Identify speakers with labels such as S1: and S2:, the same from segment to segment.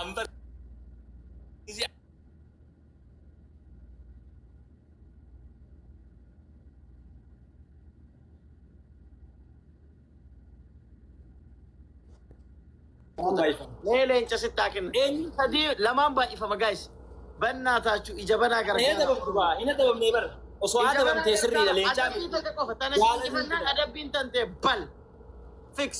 S1: Ambar
S2: Mee leenca sitti haa kennu. Eenyu sadii lamaan baay'ifama guys. Bannaa taachuu ija banaa
S1: Hin
S2: gargaara.
S1: adabamtu baa, hin adabamnee bar. Osoo
S2: Ija banaa
S1: adabamtee sirriidha
S2: gargaara.
S1: leencaa.
S2: Adabbii takka qofa. Tana si injifannaan adabbiin tantee bal. Fix.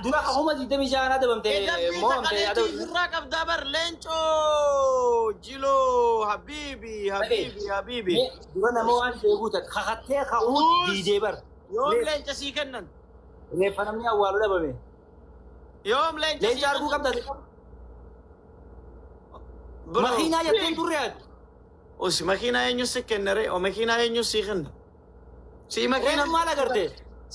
S1: Dura kuma 26 adabamtee
S2: Adabbii
S1: mo'amtee
S2: takaleetu
S1: adabamte.
S2: irraa qabdaa bar leencoo jiloo habiibi habiibi habiibi.
S1: Dura nama waan beekuu taate kakattee kakuu diidee bar.
S2: Yoom leenca sii kennan?
S1: Reeffa namni awwaalu dhabame.
S2: Yoom leenca sii
S1: Leenca arguu
S2: kennan?
S1: qabda.
S2: Bro.
S1: Makiinaa jetteen turre ati.
S2: Osi makiinaa eenyu si kenne ree? O makiinaa eenyu sii kenna? Sii makiinaan
S1: Reefu maal agarte?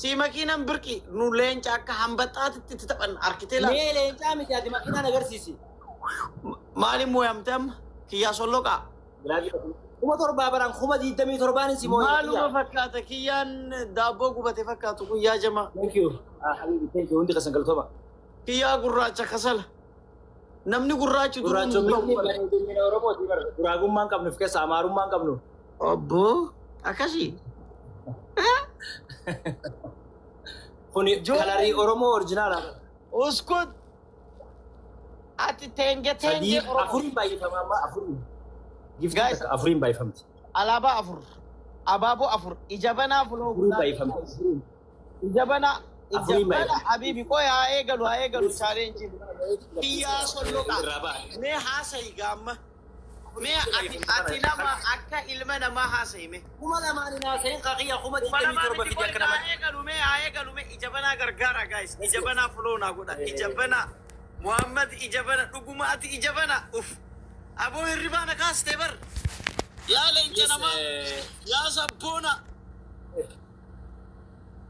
S2: Sii makiinaan birqi nu leenca akka hambaxaatitti itti taphan arkitee laata?
S1: Mee leencaa miti ati makiinaan agarsiisi.
S2: Maaliin mooyamte amma? Kiyyaa solloqaa?
S1: 7,000 baraan 27,000 si moo'e.
S2: Maaluma fakkaata kiyyaan daabboo gubate fakkaatu guyyaa jamaa.
S1: Thank you. Ah, habibi, thank you. Hundi keessan galatooma.
S2: Kiyyaa gurraacha kasala. Namni gurraachi duruu hin
S1: Gurraachonni
S2: ta'u.
S1: bareedina Oromooti bara. Guraagummaan qabnu of keessa Amaarummaan qabnu.
S2: Obbo akkasii.
S1: Kuni kalarii Oromoo orjinaala.
S2: Uskut. Ati teenge
S1: Sadii
S2: teenge Oromoo.
S1: afuriin baay'ifama amma afuriin. Giftii
S2: Guys.
S1: takka afuriin baay'ifamti.
S2: Alaabaa afur. Abaaboo afur. Ija banaa fuloo
S1: Afuriin baay'ifamti.
S2: Ija banaa. Ija
S1: Afuriin
S2: banaa
S1: baay'ifamti.
S2: Habiibi qoy haa eegalu haa eegalu challenge. Kiyyaa solloqaa.
S1: Irraa ba'a.
S2: Mee haasayi gaamma. Mee ati nama akka ilma namaa haasayi mee.
S1: 2000 hin haasayin kakiyya 27,000 fidi akka nama.
S2: Haa eegalu mee haa eegalu mee ija banaa gargaara guys. Ija banaa fuloo naa godha. Ija banaa. Muhammad ija bana dhuguma ati ija bana. Uf. Aboo hirribaa na kaastee bar. Yaa leenca namaa. Yaa sabboona.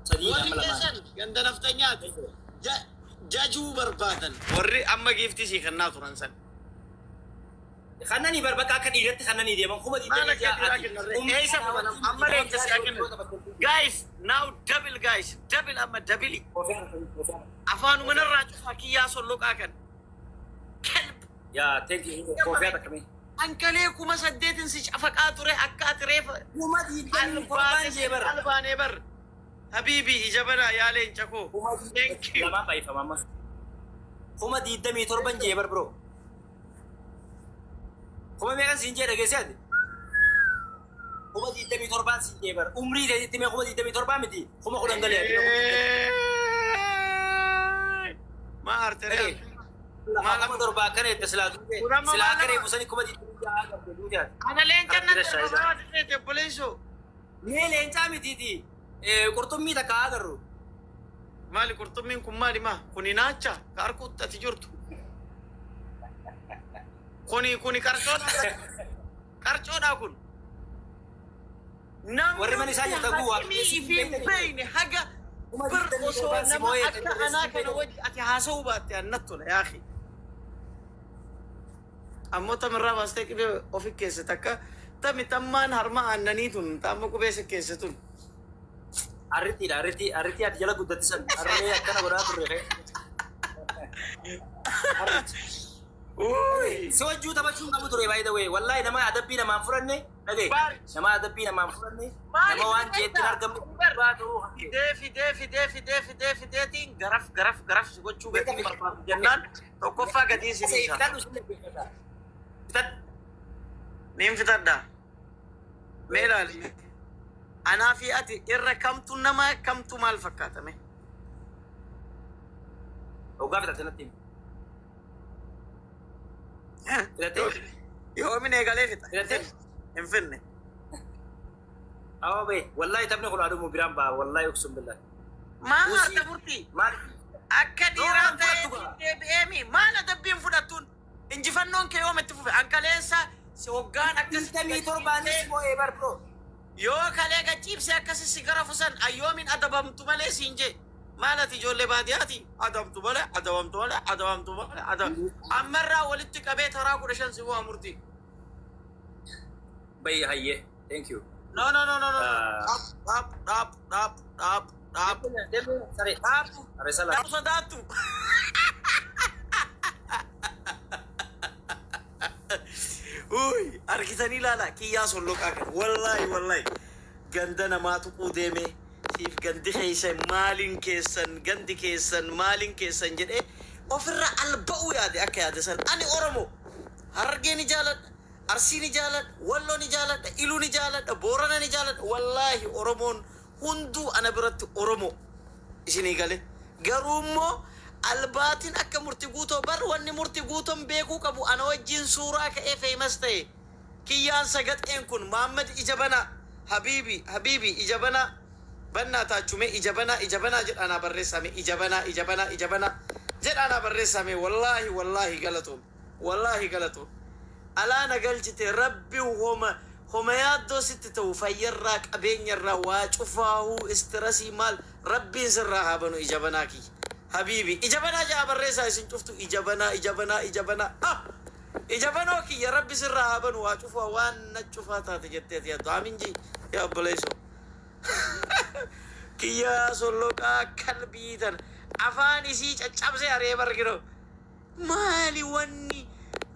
S1: Sadii
S2: Warri
S1: amma lamaan.
S2: keessan ganda naftanyaati. Jajuu barbaadan. Warri amma giiftii sii kennaa turan san.
S1: Kannanii bar bakka akka dhiiratti kannanii deeman kuma
S2: Maal
S1: digdamii
S2: akka
S1: ja'a
S2: dhiiraa
S1: ati.
S2: kennarree? Eessa fuudhan? Amma leenca si haa kennan. Guys, now double guys. Double amma double. Afaanuma narraa cufaa kiyyaa solloqaa kan. Kelb.
S1: Yaa thank you. Koofii akkamii?
S2: Ankalee 8,000 si cafaqaa ture akka ati reefa
S1: 27,000 jee bara.
S2: albaanee bar. Habiibi ija banaa yaa leenca koo. Thank you.
S1: Lamaan baay'ifama amma. 27,000 jee bar bro. Kuma meeqan siin jee dhageessee ati? 27,000 siin jee bar. Umrii teetitti mee 27,000 miti. 10,000 galee ati.
S2: Maa arteree?
S1: 7,000 akkana jette silaa duute.
S2: Kun amma
S1: Silaa
S2: maal
S1: akka
S2: nama-
S1: reefu sanii 26,000 qabde duute ati.
S2: Ana leenca nan
S1: Abdira Shaayidaa.
S2: darbaa feete obboleessoo.
S1: Mee leencaa mitiiti. Qurxummii takka haa agarru.
S2: Maali qurxummiin kun maali maa? Kuni naacha ka harkutti ati jirtu. Kuni qarcoodha. Qarcoodha kun. Namni
S1: Warri mana isaa jirtan kun waa
S2: hakimii ifii hin beekne haga
S1: Kuma
S2: bir
S1: digdamii
S2: osoo
S1: torbaan si
S2: nama
S1: moo'ee
S2: akka anaa kana wajji ati haasa'uu baatte annatti tola yaaqi. Ammoo tamirraa baastee qubee ofi keesse takka tami tammaan harma aannanii tun tamma qubee si keesse tun.
S1: Arrittiidha arrittii arrittii ati jala guddatti san harree akkana godhaa turre. Arritti.
S2: Uy.
S1: Si wajjuu taphachuun qabu ture by the way. Wallahi nama adabbii namaan fudhanne dhagaye.
S2: Baari.
S1: Nama adabbii namaan fudhanne
S2: Maaliif
S1: nama waan jeetti hin argamne baatu.
S2: Fidee fidee fidee fidee fidee fideetiin garaf garaf garaf si gochuu gatiin barbaadu jennaan tokkoffaa gatiin si dhiisa.
S1: Fitadhu sin dhaggeeffata. Fitadhu.
S2: Niin fitadha. Mee ilaali. Anaa fi ati irra kamtu nama kamtu maal fakkaatame?
S1: Hoggaa fitatte natti himi. Fidattee?
S2: Yoomin eegalee fixa.
S1: Fidattee?
S2: Hin finne.
S1: Awwa bee wallahi taphni kun adumu biraan ba'a wallahi uksum billahi.
S2: Maal
S1: Usii.
S2: harka murtii?
S1: Maal?
S2: Akka dhiiraa
S1: Yoo
S2: ta'ee
S1: fudhattu gaa.
S2: deebi'eemi maal adabbiin fudhattuun injifannoon kee yoom itti fufe ankaleessa si hoggaan akkas
S1: 27nis moo'ee bar bro.
S2: Yoo kalee gachiibse akkasi si gara fusan ayyoomin adabamtu malee siin jee maal ati ijoollee baadiyyaati adabamtu malee adabamtu malee adabamtu malee adab ammarraa walitti qabee taraa 15 si bu'aa murtii.
S1: Bayya hayyee. Thank you.
S2: No, no, no, no, no. Dhaab, dhaab, dhaab, dhaab, dhaab.
S1: Deemee saree.
S2: Dhaab.
S1: Saree salaa.
S2: Dhaab sodaattu. Uy, argitanii ilaala kiyyaa solloqaa kana. Wallaahi, wallaahi. Ganda namaa tuquu deeme. Siif gandi keessan maaliin keessan, gandi keessan maaliin keessan jedhee ofirra alba'uu yaade akka yaade san. Ani Oromoo. Harargee ni jaaladha. Arsii ni jaaladha. Walloo ni jaaladha. Iluu ni jaaladha. Boorana ni jaaladha. Wallaahi, Oromoon hunduu ana biratti Oromoo. Isinii gale. Garuu immoo albaatiin akka murti guutoo bar, wanni murti guutoon beekuu qabu, ana wajjin suuraa ka'ee famous ta'e. Kiyyaan sagaxeen kun Maammad ija banaa, habiibi, habiibi, ija banaa bannaa taachume, ija banaa, ija banaa jedhaanaa barreessame, ija banaa, ija banaa, ija banaa jedhaanaa barreessame. Wallaahi, wallaahi galatoom, wallaahi galatoom. Alaana galchite rabbi homa homa yaaddoo sitti ta'u fayyarraa, qabeenyarraa, waa cufaahuu, stress maal rabbiin sirraa haa banu. Ija banaa kiyya, habiibi, ija banaa ja'a barreessaa isin cuftu, ija banaa, ija banaa, ija banaa, ah, ija banoo kiyya, rabbi sirraa haa banu waa cufaa, waan na cufaa taate jetteeti yaaddu. Aamin ji yaa obboleessoo. Kiyyaa solloqaa kalbii tana afaan isii caccabsee aree bargino. Maali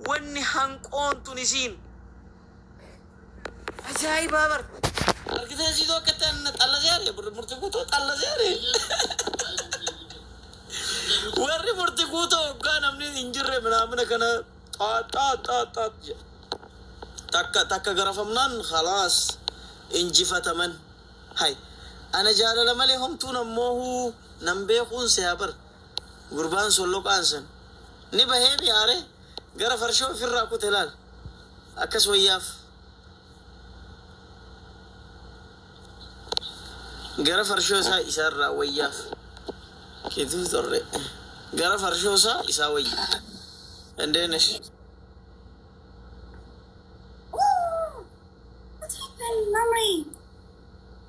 S2: wanni hanqoon tun isiin ajaa'ibaa bar. Argitee siitoo akka ta'an xallasee aree murtii guutoo xallasee aree. Warri murtii guutoo hoggaa namni hin jirre minaamina kana xaa xaa xaa xaa jedha. Takka takka garafamnaan khalaas, injifataman. Hay, ana jaalala malee homtuun ammoo nan beekuun siyaa bar. Gurbaan solloqaan san ni bahee mi'aare gara farshoo ofirraa kute laal, akkas wayyaaf gara farshoo isaa isaarraa wayyaaf kituu torre, gara farshoo isaa isaa wayya. እንዴት ነሽ?
S3: What happened, Memory?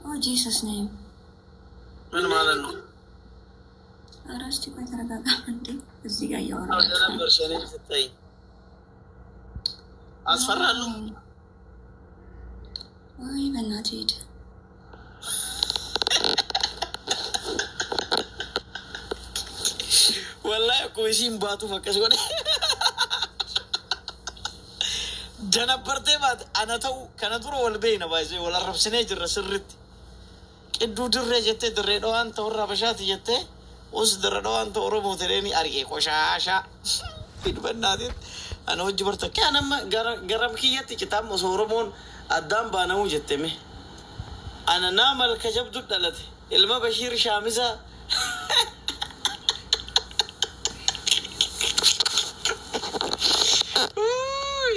S3: Oh, Jesus name.
S2: ምን ማለት ነው?
S3: ኧረ እስቲ ቆይ ተረጋጋ። እንዴ እዚህ ጋር እያወራሁ
S2: ነበርሽ እኔን ስታይ አስፈራለሁ።
S3: ወይ በእናትህ ሂድ።
S2: Wallahi, akkuma isiin baatuuf akkas godhe. Danabbartee baate ana ta'u kana dura wal beeyna, baay'ee wal arrabsinee jirra sirritti. Qidduu dirree jettee, dirree dhawaan ta'u irraa bashaati jettee, us dirree dhawaan ta'u Oromoo ta'eeni argee qoshaashaa. Hidhannaatiin ana hojii barta kee anamma gara kiyyatti citaam osoo Oromoon addaan baanamuu jette mee. Ana naa malka jabdu dhalate ilma Bashiir Shaamisaa. Uy!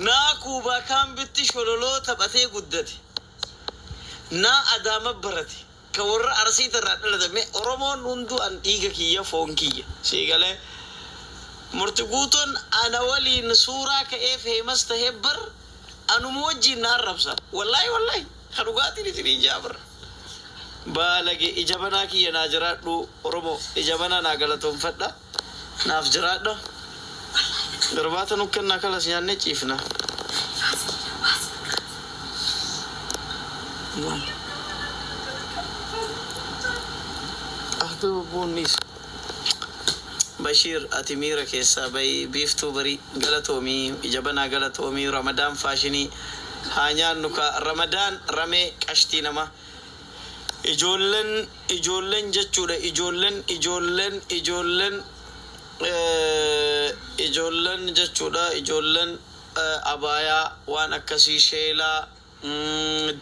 S2: Naa kuubaa kaambitti shololoo taphatee guddate. Naa Adaama barate. Ka warra Arsii irraa dhalate. Mee Oromoon hunduu an dhiiga kiyya, foon kiyya. Siigalee. Murti guutuun ana waliin suuraa ka'ee famous tahee bar anuma wajjin na arrabsa. Wallaahi, wallaahi. Ka dhugaatiin isiniin jaa bar. Baalage, ija banaa kiyya, naa jiraadhu Oromoo, ija banaa naa galatoonfadha. Naaf jiraadha. Irbaata nu kennaa, kalas nyaannee ciifna. Ahtuu buunnis. Bashiir, ati miira keessaa bahi, biiftuu barii galatoomii, ija banaa galatoomii. Ramadaan faashinii haa nyaannu ka Ramadaan ramee qashtii nama. Ijoolleen, ijoolleen jechuudha, ijoolleen, ijoolleen, ijoolleen, ijoolleen jechuudha, ijoolleen abaayaa waan akkasii, sheelaa,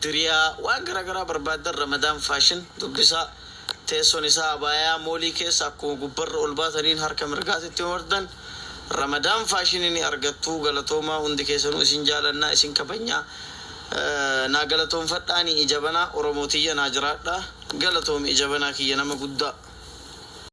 S2: diriyaa, waan garaagaraa barbaadan Ramadaan Fashion dubbisaa. Teessoon isaa abaayaa moolii keessa akkuma gubbarra ol baataniin harka mirgaatitti mardan Ramadaan Fashion ni argattu. Galatoomaa, hundi keessanuu isin jaalannaa, isin kabajnaa. Naa galatoonfadhaani, ija banaa Oromootiyya, naa jiraadha. Galatoomi, ija banaa kiyya, nama guddaa.